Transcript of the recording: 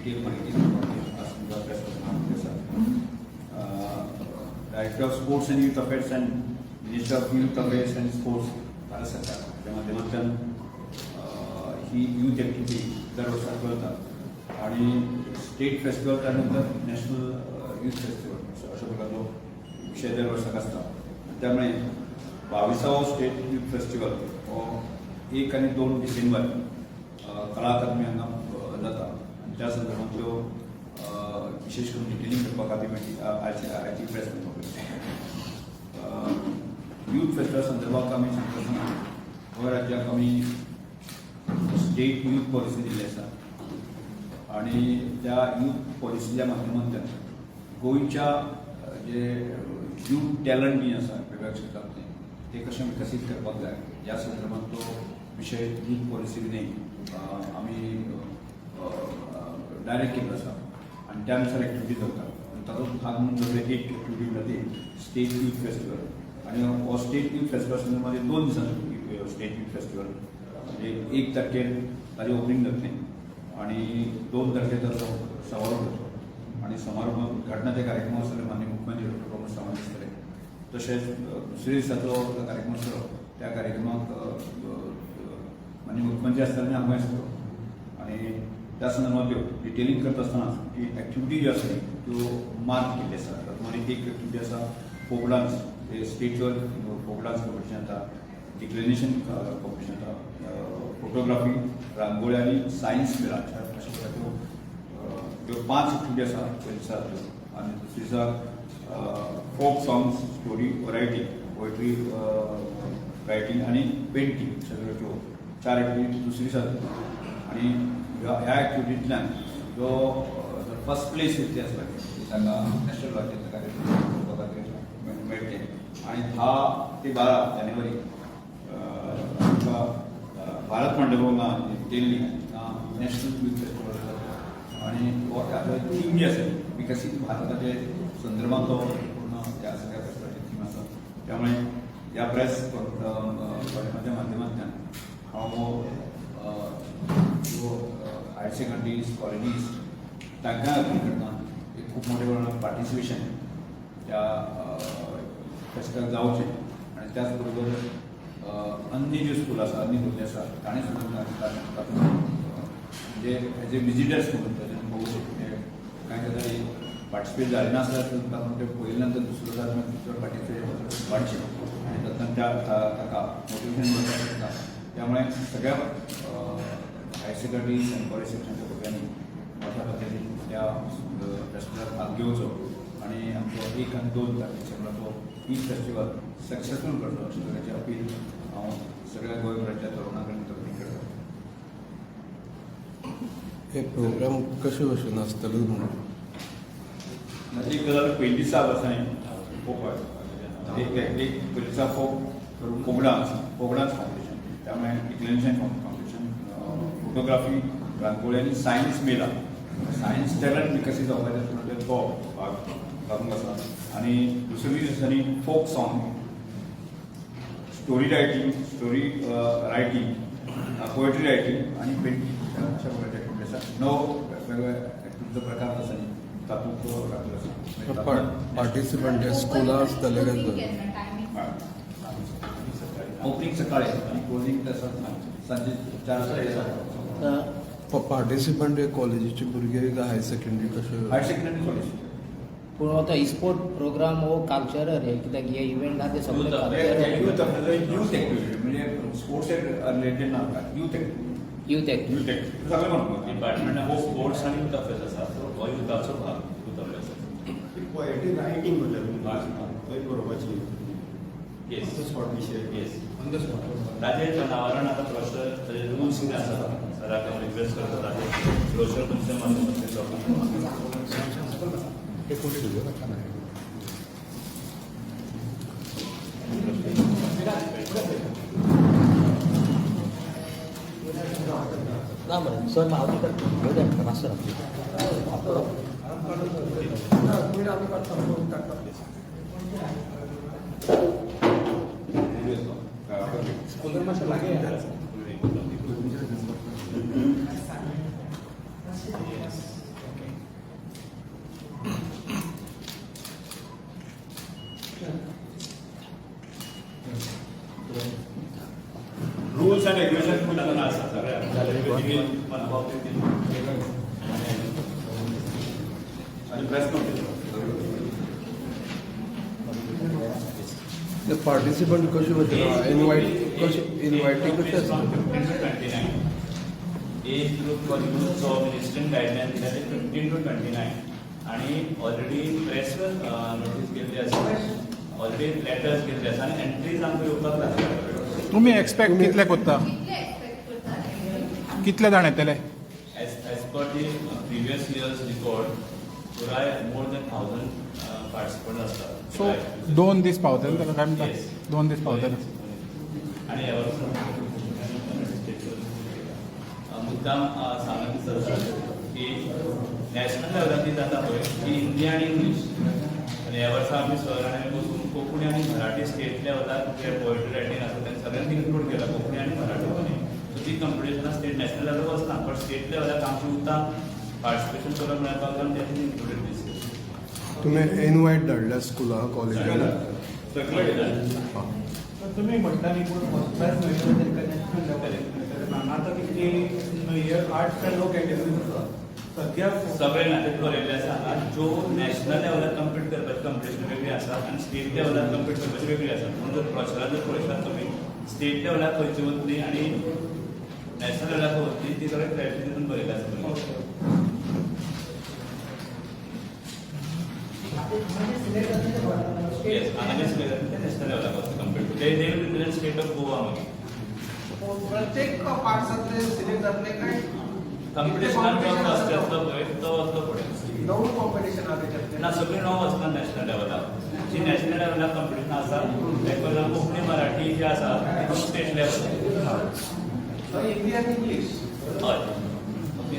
Detail माहिती दिवपाची आज तुमकां प्रेस आसा. Director of Sports and Youth Affairs and Minister of Youth Affairs and Sports, Bharat सरकार त्या माध्यमांतल्यान ही यूथ ॲक्टिव्हिटी दर वर्साक चलता आणि स्टेट फेस्टिवल, त्यानंतर नॅशनल यूथ फेस्टिवल अशा प्रकारचो विशय दर वर्साक आसता. त्यामुळे 22वो स्टेट यूथ फेस्टिवल हो 1 आनी 2 डिसेंबर कला अकादमी हांगा जाता आनी त्या संदर्भांतल्यो विशेश करून डिटेलिंग करपा खातीर आयची आयची प्रेस. यूथ फेस्टिवल संदर्भात आमी सांगता आसतना गोंय राज्याक आमी स्टेट यूथ पॉलिसी दिल्ली आसा आणि त्या यूथ पॉलिसीच्या माध्यमांतल्यान गोंयच्या जे यूथ टॅलंट जी आसा वेगवेगळ्या क्षेत्रांतले, ते कशें विकसीत करपाक जाय ह्या संदर्भात तो विशय यूथ पॉलिसी आमी डायरेक्ट केल्लो आसा आनी त्या नुसार एक्टिविटी चलता आनी ताचो भाग म्हणून जर एक एक्टिविटी म्हणटा ती स्टेट यूथ फेस्टिवल. आनी हो स्टेट यूथ फेस्टिवल संदर्भात 2 दिसांचो स्टेट यूथ फेस्टिवल, म्हणजे 1 तारखेर ताजें ओपनिंग जातलें आणि 2 तारखेर ताचो समारोप जातलो आणि समारोप उद्घाटनाचे कार्यक्रम आसतले, माननीय मुख्यमंत्री डॉक्टर प्रमोद सावंत आसतले. तशेंच दुसऱ्या दिसाचो जो कार्यक्रम आसतलो, त्या कार्यक्रमाक अ, अ, माननीय मुख्यमंत्री आसतले आनी हांव आसतलो. आणि त्या संदर्भात त्यो डिटेलिंग करता आसतना ती एक्टिविटी ज्यो आसा त्यो मार्क केल्ली आसा. तातूंत एक एक्टिविटी आसा folk dance, state level folk dance competition जाता, डिक्लेनेशन कॉम्पिटिशन जाता, फोटोग्राफी, रांगोळी आनी सायन्स मेळा अशा प्रकारच्यो त्यो पांच एक्टिविटी आसा पयल्या दिसा त्यो. आनी दुसरे दिसा folk songs, story writing, poetry writing आनी पेंटींग अशा तरेच्यो चार एक्टिविटी दुसरी दिसा जाता. आणि ह्या ह्या एक्टिविटींतल्यान जो फर्स्ट प्लेस येतली आसता ताका नॅशनल लेवलाचेर कार्यक्रम करपा खातीर मेळटलें. आणि 10 ते 12 जानेवारी आमकां भारत मंडपम दिल्ली नॅशनल यूथ फेस्टिवल जाता आणि हो थीम जी आसा विकसीत भारताचे संदर्भात तो पूर्ण त्या सगळ्या फेस्टिवलाची थीम आसा. त्यामुळे ह्या प्रेस कॉन्फरन्साच्या माध्यमांतल्यान हांव ज्यो हायर सेकंडरीज, कॉलेजीस तांकां अपील करता एक खूब मोठ्या प्रमाणात पार्टिसिपेशन त्या फेस्ताक जावचें आनी त्याच बरोबर अन्य ज्यो स्कूल आसा, अन्य भुरगे आसा, ताणें सुद्दां तातूंत म्हणजे एज ए विजिटर्स म्हणून तातूंत पळोवचें. म्हणजे कांय गजाली पार्टिसिपेट जाले नासल्यार सुद्दां तातूंत ते पळयले नंतर दुसरो जाल्यार मागीर चड पार्टिसिपेट वाडचें आनी तातूंत त्या ताका मोटिवेशन मेळपाक शकता. त्यामुळे सगळ्या हायर सेकंडरीज आनी कॉलेज सेक्शनच्या भुरग्यांनी अशा पद्दतीन त्या फेस्टिवलात भाग घेवचो आनी आमचो 1 आनी 2 डिसेंबराचो ईद फेस्टिवल सक्सेसफूल करचो अशें तरेची अपील हांव सगळ्या गोंयभराच्या तरुणां कडेन तरुणी करता. हे प्रोग्राम कशे भशेन आसतले म्हणून? एक गजाल, पयली दिसा आसा न्ही फोक, एक एक पयली दिसा folk dance competition, त्यामुळे डिक्लेरेशन कॉम्पिटिशन, फोटोग्राफी, रांगोळी आनी सायन्स मेला, सायन्स टॅलंट विकसीत जावपाचें म्हणजे तो भाग तातूंत आसा. आनी दुसऱ्या दिसांनी folk song, story writing, poetry writing आनी पेंटींग अशा प्रकारचे एक्टिविटी आसा. णव वेगवेगळे एक्टिविटीचो प्रकार आसा न्ही तातूंत घातलेलो आसा. पार्टिसिपंट हे स्कुलां आसतले काय? ओपनिंग सकाळी आनी क्लोजींग सांजे 4 7:30. पार्टिसिपंट हे कॉलेजीचे भुरगे काय हायर सेकंडरी कशे? Higher secondary college. पूण आतां इस्पोर्ट प्रोग्राम हो कल्चरल हे कित्याक हे इव्हेंट आहा ते सगळे कल्चरल. यूथ यूथ एक्टिविटी म्हणजे स्पोर्ट्स रिलेटेड ना, youth activity. Youth activity. Youth activity सगळें म्हणटा. डिपार्टमेंट ऑफ स्पोर्ट्स आनी युथ अफेर्स आसा, हो युथाचो भाग, युथ अफेर्स. पोएट्री रायटींग म्हणल्यार थंय बरोवपाची स्पॉट विशय? येस, ताजेर जनावरां आतां ब्रोशर, ताजे रुल्स कितें आसा, सराक हांव रिक्वेस्ट करता, ताजेर ब्रोशर तुमच्या माध्यमांतल्यान लोकांक. ना मरे सर, हांव तुका घेवं जाय मातसो. Bill 1 copy bill. आणि प्रेस नोटीस. ते पार्टिसिपंट कशे भशेन इनवायट कशे इनवायटींग कशें आसता? 15 to 29. Age group for youth जो मिनिस्ट्रीन गायडलायन दिल्या ते 15 टू 29 आणि ऑलरेडी प्रेस नोटीस गेल्ली आसा, ऑलरेडी लेटर्स गेल्ले आसा आनी एंट्रीज आमकां येवपाक लागल्या. तुम्ही एक्सपेक्ट कितले करता? कितले एक्सपेक्ट करता? कितले जाण येतले? As per the previous years record, पुराय मोर दॅन 1000 पार्टिसिपंट आसतात. सो 2 दीस पावतले ताका काय म्हणटा? Yes. 2 दीस पावतले. आणि ह्या वर्सा मुद्दाम सांगून दिसता की नॅशनल लेवलार ती जाता पळय ती हिंदी आनी इंग्लीश आनी ह्या वर्सा आमी सर आनी आमी बसून कोंकणी आनी मराठी स्टेट लेवलार जे पोएट्री रायटींग आसा तें सगळ्यांक इन्क्लूड केला, कोंकणी आनी मराठी दोनी. सो ती कंपिटिशनां स्टेट नॅशनल लेवलार वचना, बट स्टेट लेवलाक आमची उरता पार्टिसिपेशन सगळं मेळपाक जाय, तें इन्क्लुडेड दीस. तुमी इनवायट धाडल्या स्कुला कॉलेजीन? सगळे. तुम्ही म्हटला न्ही, पूण फर्स्ट क्लास मेळटलो तांकां नॅशनल लेवल मेळटलें. हांगा आतां कितली आठ काय णव कॅटेगरीज आसा सद्या? सगळे ना, ते बरयल्ले आसा हांगा. ज्यो नॅशनल लेवलार कम्पीट करपाची कॉम्पिटिशन वेगळी आसा आनी स्टेट लेवलार कम्पीट करपाची वेगळी आसा. म्हणून जर ब्रॉशरान जर पळयशात तुमी, स्टेट लेवलार खंयची वतली आनी नॅशनल लेवलार खंय वतली ती सगळें क्लॅरिटी तितून बरयलें आसा. येस, हांगा जे सिलेक्ट जाता ते नॅशनल लेवलार वता कम्पीट, ते they will represent state of Goa मागीर. प्रत्येक पार्ट्सांतले सिलेक्ट जातले काय? कॉम्पिटिशनान जो फर्स्ट येतलो पळय तो वतलो फुडें. नऊ कॉम्पिटिशन आहा तेच्यातले? ना, सगळीं णव वचना नॅशनल लेवलार. जी नॅशनल लेवलार कॉम्पिटिशन आसा ताका लागून कोंकणी मराठी जे आसा ते स्टेट लेवल. हिंदी आनी इंग्लीश. हय, ओके.